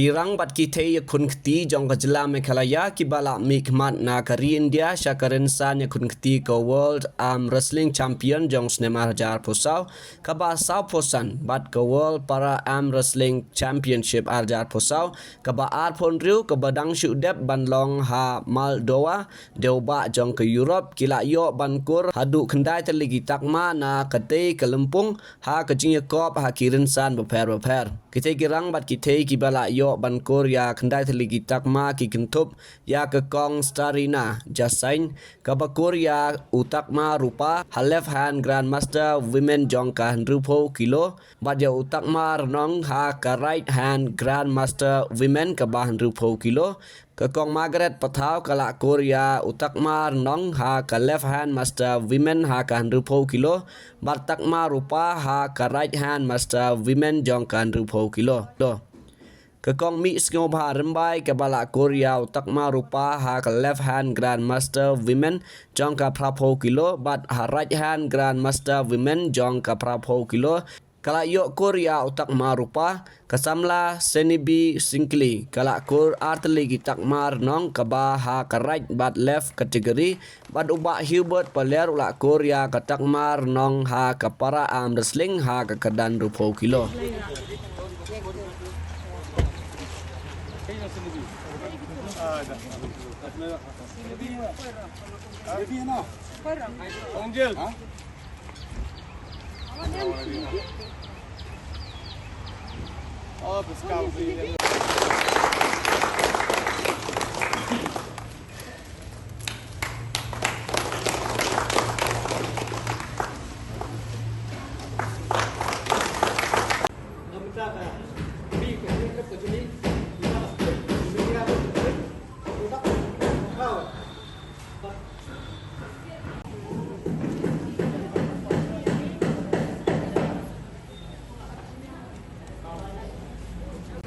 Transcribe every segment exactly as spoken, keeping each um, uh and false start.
Ki rang bad ki thei ïakhun kti jong ka jylla Meghalaya kiba la mihkhmat na ka ri India sha ka rynsan ïakhun kti ka World Arm Wrestling Champion jong snem ar hajar arphew saw, kaba sawphew san, bad ka World Para Arm Wrestling Championship ar hajar arphew saw, kaba arphew hynriew, kaba dang shu dep ban long ha Moldova, dewbah jong ka Europe, ki la ïoh ban kur haduh khyndai tylli ki takma na katei ka lympung ha ka jingïakop ha ki rynsan bapher bapher. Kitei ki rang bad ki thei kiba la ïoh ban kur ïa khyndai tylli ki takma ki kynthup ïa ka Kong Starina Jasain, kaba kur ïa u takma rupa ha left hand Grandmaster Women jong ka hynriewphew kilo, bad ïa u takma rnong ha ka right hand Grandmaster Women kaba hynriewphew kilo. Ka Kong Margaret Pathaw ka la kur ïa u takma rnong ha ka left hand Master Women ha ka hynriewphew kilo, bad takma rupa ha ka right hand Master Women jong ka hynriewphew kilo. Ka Kong Mihsngewbha Rymbai kaba la kur ïa u takma rupa ha ka left hand Grandmaster Women jong ka phraphew kilo, bad ha right hand Grandmaster Women jong ka phraphew kilo. Ka la ïoh kur ïa u takma rupa. Ka samla Senibi Singkli ka la kur artylli ki takma rnong kaba ha ka right bad left category, bad u Bah Hubert Paliar u la kur ïa ka takma rnong ha ka para arm wrestling ha ka kyrdan hynriewphew kilo.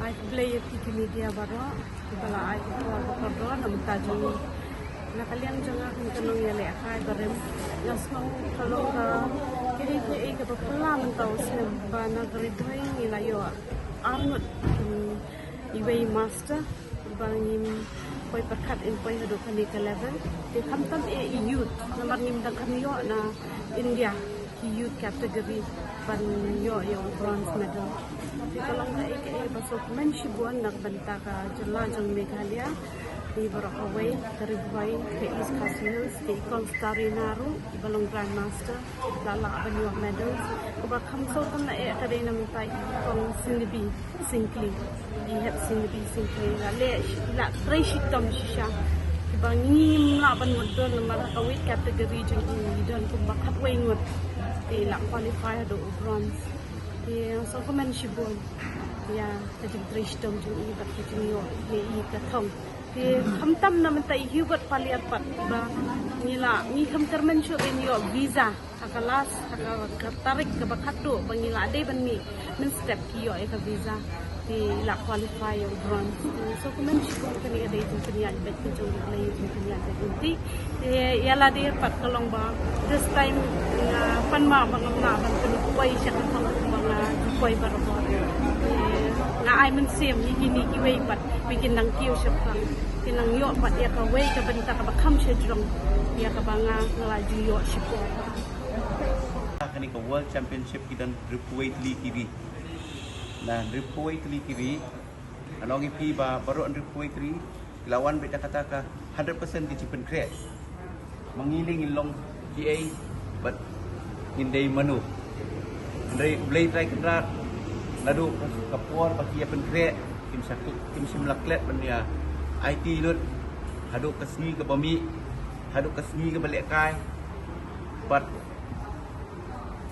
Ai khublei ïa phi ki media baroh kiba la ai ka khubor ba kordor na bynta jong ngi. Na ka liang jong nga kum ka nongïalehkai barim, nga sngew ka long ka, ka dei kaei kaba phylla mynta u snem ba na ka Ri Bhoi ngi la ïoh arngut, mm, iwei master ba ngim poi pyrkhat in poi haduh kane ka level. Te khamtam eh i youth, namar ngim dang kham ïoh na India ki youth category ban ïoh ïa u bronze medal. Te ka long kaei kaei ba sngewkmen shibun na ka bynta ka jylla jong Meghalaya, ngi baroh kawei, ka Ri Bhoi, ka East Khasi Hills, te i Kong Starina ruh iba long Grandmaster, la lah ban ïoh medals. Kaba kham sngewkmen eh ka dei na bynta i Kong Singnibi Singkli, i Hep Singnibi Singkli, la leh, la trei shitom shisha. Kiba ngim lah ban mutdur namar ha ka weight category jong i, i don kumba khatwei ngut. Te i la qualify haduh u bronze. Te nga sngewkmen shibun ïa ka jingtrei shitom jong i bad ka jingïoh ïa i ka thong. Te khamtam na bynta i Hubert Paliar pat ba ngi la, ngi khlem kyrmen shuh ban ïoh visa ha ka last, ha ka, ka tarik kaba khatduh ba ngi la dei ban mih mynstep ki ïoh ïa ka visa. Te i la qualify ïa u bronze. Te sngewkmen shibun, kane ka dei jingpynïaid beit ka jong U Blei, jingpynïaid beit lynti. Te ïa lade pat ka long ba this time nga pan ma ba ngam lah ban pynpoi sha ka thong ba nga ju poi barabor. Te nga ai mynsiem ïa kine kiwei pat ba kin nang kiew shaphrang, kin nang ïoh pat ïa kawei ka bynta kaba kham shajrong ïa kaba nga, nga la ju ïoh shipor. Kane ka World Championship ki don hynriewphew wei tylli ki ri. Na hynriewphew wei tylli ki ri, ngan ong ïa phi ba baroh hynriewphew wei tylli ki la wan beit da kata ka hundred percent ki jingpynkhreh. Ma ngi lei ngin long kiei bad ngin dei mano. Hynrei U Blei Trai Kynrad, naduh ka por ba ki ïa pynkhreh, kim shym, kim shym la klet ban ïa aiti lut, haduh ka sngi kaba mih, haduh ka sngi kaba lehkai. Bad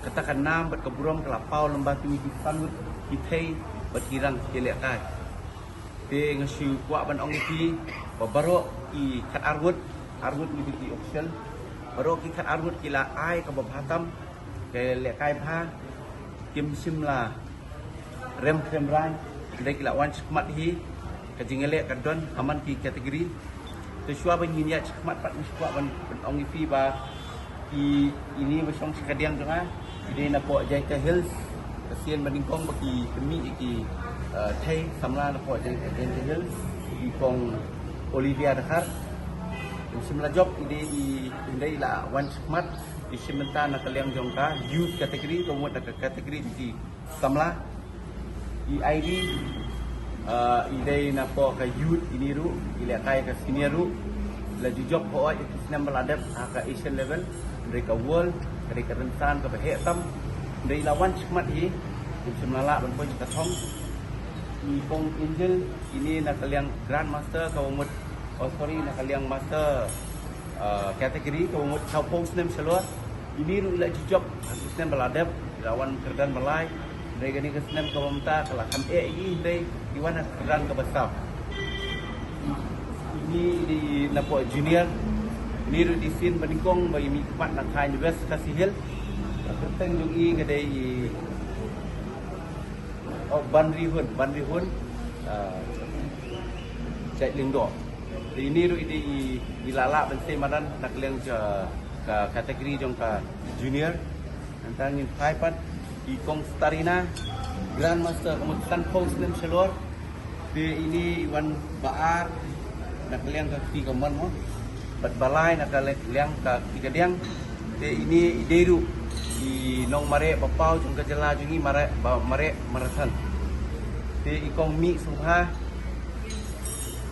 kata ka nam bad ka burom ka la paw lyngba kine ki san ngut ki thei bad ki rang ki lehkai. Te nga shu kwah ban ong ïa phi ba baroh ki khatar ngut, ar ngut ngi dei ki official, baroh ki khatar ngut ki la ai kaba bha tam, ki lehkai bha, kim shym la rem khlem rain, hynrei ki la wan shakhmat hi, ka jingïaleh ka don ha man ki category. Te shuwa ban ngin ïaid shakhmat pat nga shu kwah ban, ban ong ïa phi ba ki, ine ba shong sha kadiang jong nga, ki dei na poh Jaintia Hills, ka sien ba nyngkong ba ki pynmih ïa ki Uh, thei samla na pdeng Jaintia Hills, i kong Olivia Dkhar. Ym shym la jop i dei i, i dei la wan shmat i shim bynta na ka liang jong ka youth category, ka mut na ka category jong ki samla. I I D, uh, i dei na pdeng ka youth, ini ruh i lehkai ka senior ruh. La ju jop hooid ki snem ba la dep ha ka Asian level, hynrei ka world ka dei ka rynsan kaba heh tam. Hynrei la wan shmat hi, ym shym la lah ban poi ka thong. I kong Angel, ini na ka liang grandmaster, ka mut, oh sorry, na ka liang master, uh, category, ka mut saw phew snem shalor. Ini ruh i la ju jop ha ki snem ba la dep, i la wan kyrdan ba lai. Hynrei kane ka snem kaba mynta ka la kham eh i, hynrei i wan ha kyrdan kaba saw. Ini i dei na pdeng junior. Ini ruh i dei sien ba nyngkong ba i mihkhmat na thaiñ West Khasi Hills. Ka kyrteng jong i ka dei i, oh, Banrihun, Banrihun, ah, Jait Lyngdoh. Te ini ruh i dei i, i la lah ban sei madan na ka liang jong ka category jong ka junior. Nangta ngin phai pat i kong Starina, grandmaster, ka mut san phew snem shalor. Te ini i wan ba ar na ka liang ka kti kamon mo, bad ba lai na ka liang ka kti kadiang. Te ini i dei ruh i nongmareh ba paw jong ka jylla jong ngi, mareh ba, mareh marathon. Te i kong Mih Sobha,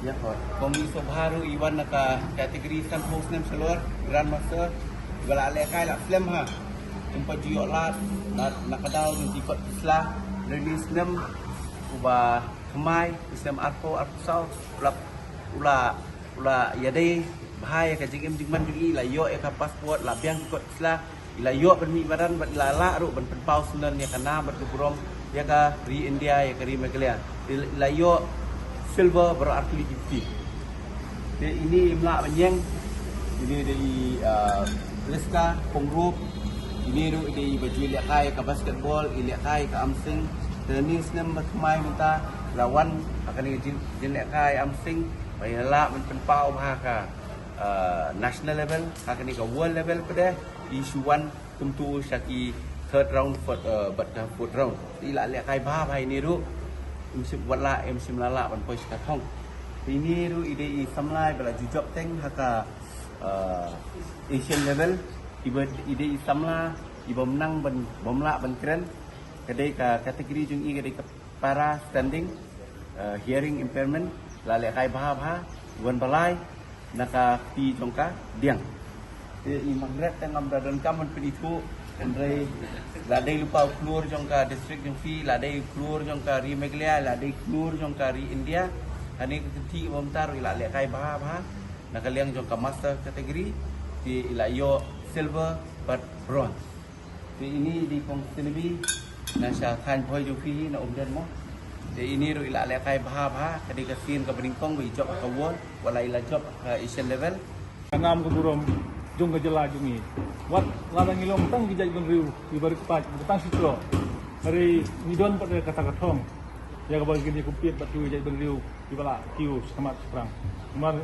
ya, kong Mih Sobha ruh i wan na ka category san phew snem shalor, grandmaster. Ba la lehkai la slem ha, ym pat ju ïoh lad na, na ka daw jong ki kot ki sla. Hynrei kane ka snem uba thymmai, u snem arphew, arphew saw, u la, u la, u la ïadei bha ïa ka jingim jingman jong i, la ïoh ïa ka passport, la biang ki kot ki sla, i la ïoh ban mih madan bad i la lah ruh ban pynpaw syndon ïa ka nam bad ka burom ïa ka ri India, ïa ka ri Meghalaya. I la, i la ïoh silver baroh ar tylli ki kti. Te ini im lah ban ïeng. Ini dei i, ah, Rizka Pyngrope. Ini ruh i dei i ba ju lehkai ka basketball, i lehkai ka amsing. Te kane ka snem ba thymmai mynta la wan ha kane ka jing, jinglehkai amsing ba i la lah ban pynpaw bha ka, ah, national level, ha kane ka world level pat de. I shu wan kumtu sha ki third round, fourth, eh, bad ka fourth round. I la lehkai bha bha ini ruh. Ym shym, wat la ym shym la lah ban poi sha ka thong. Ini ruh i dei i samla i ba la ju jop teng ha ka, eh, Asian level. I ba, i dei i samla i bym nang ban, bym lah ban kren. Ka dei ka category jong i ka dei ka para standing, eh, hearing impairment, la lehkai bha bha, wan ba lai na ka kti jong ka diang. Te i Margaret te ngam da donkam ban pynithuh, hynrei la dei lypa u khlur jong ka district jong phi, la dei u khlur jong ka ri Meghalaya, la dei u khlur jong ka ri India. Kane ka kti ba mynta ruh i la lehkai bha bha na ka liang jong ka master category, te i la ïoh silver bad bronze. Te ini i dei i kong Snebi, na sha thaiñ Bhoi jong phi hi, na Umden mo. Te ini ruh i la lehkai bha bha, ka dei ka sien kaba nyngkong ba i jop ha ka world, wat la i la jop ha ka Asian level. Ka nam ka burom jong ka jylla jong ngi. Wat lada ngi long tang ki jaitbynriew kiba rit paid, kiba tang shi troh, hynrei ngi don pat kata ka thong ïa kaba ngin ïa compete bad ki jaitbynriew kiba la kiew shakhmat shaphrang. Namar,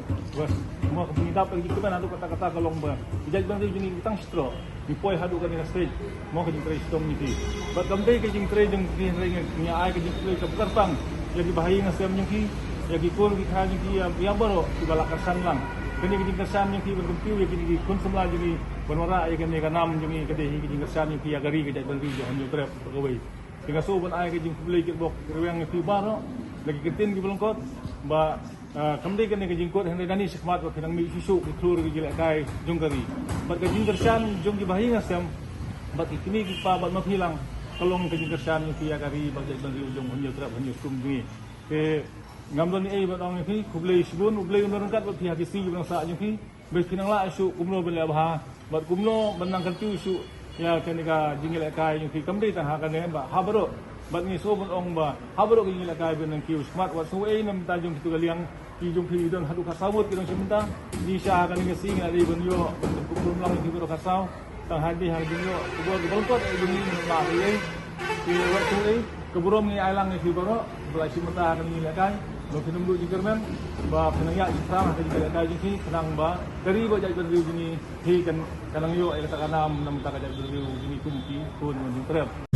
namar ka pynïadap ka jingkmen haduh katta katta ka long ba ki jaitbynriew jong ngi ki tang shi troh, ngi poi haduh kane ka stage, mo, ka jingtrei shitom jong ki. Bad kam dei ka jingtrei jong ki hynrei ngi, ngi ai ka jingkhublei kaba kyrpang ïa ki bahaïing hasem jong ki, ïa ki khun ki kha jong ki, ïa, ïa baroh kiba la kyrshan lang. Kane ka jingkyrshan jong ki ban kyntiew ïa kine ki khun samla jong ngi ban wanrah ïa kane ka nam jong ngi, ka dei hi ka jingkyrshan jong ki ïa ka ri, ka jaitbynriew jong ngi hynñiew trep bad kawei. Te nga shu ban ai ka jingkhublei kitbok kitrwiang ïa phi baroh na ki ktien kiba lyngkot, ba, ah, kam dei kane ka jingkut hynrei nangne shakhmat ba phin nang mih shuh shuh ki khlur ki jinglehkai jong ka ri. Bad ka jingkyrshan jong ki bahaïing hasem bad ki kmie ki kpa bad ma phi lang, ka long ka jingkyrshan jong phi ïa ka ri bad jaitbynriew jong hynñiew trep hynñiew stum jong ngi. Te ngam don ei ei ban ong ïa phi, khublei shibun, U Blei un don ryngkat bad phi ha ki sngi kiba nang sah jong phi. Ba phin nang lah shuh kumno ban leh bha bad kumno ban nang kyntiew shuh ïa kane ka jingïalehkai jong phi, kam dei tang ha kane, ba ha baroh. Bad ngi shu ban ong ba ha baroh ka jingïalehkai ban nang kiew shakhmat, wat sngew ei na bynta jong kito ka liang. Ki jong phi don haduh khatsaw ngut ki don sha bynta. Ngi sha ha kane ka sngi ngi la dei ban ïoh ban pynkup pynlong ïa ki baroh khatsaw. Tang ha dei ha ka jingïoh khubor kiba lyngkot ïa jong ngi, ngim lah ei ei. Te wat sngew ei, ka burom ngi ai lang ïa phi baroh ba la shim bynta ha kane ka jingïalehkai. Ba phin ym duh jingkyrmen, ba phin nang ïaid jingthrang ha ka jingïalehkai jong phi, khnang ba ka ri bad jaitbynriew jong ngi hi kan, kan nang ïoh ïa kata ka nam na bynta ka jaitbynriew jong ngi kum ki khun Hynñiewtrep.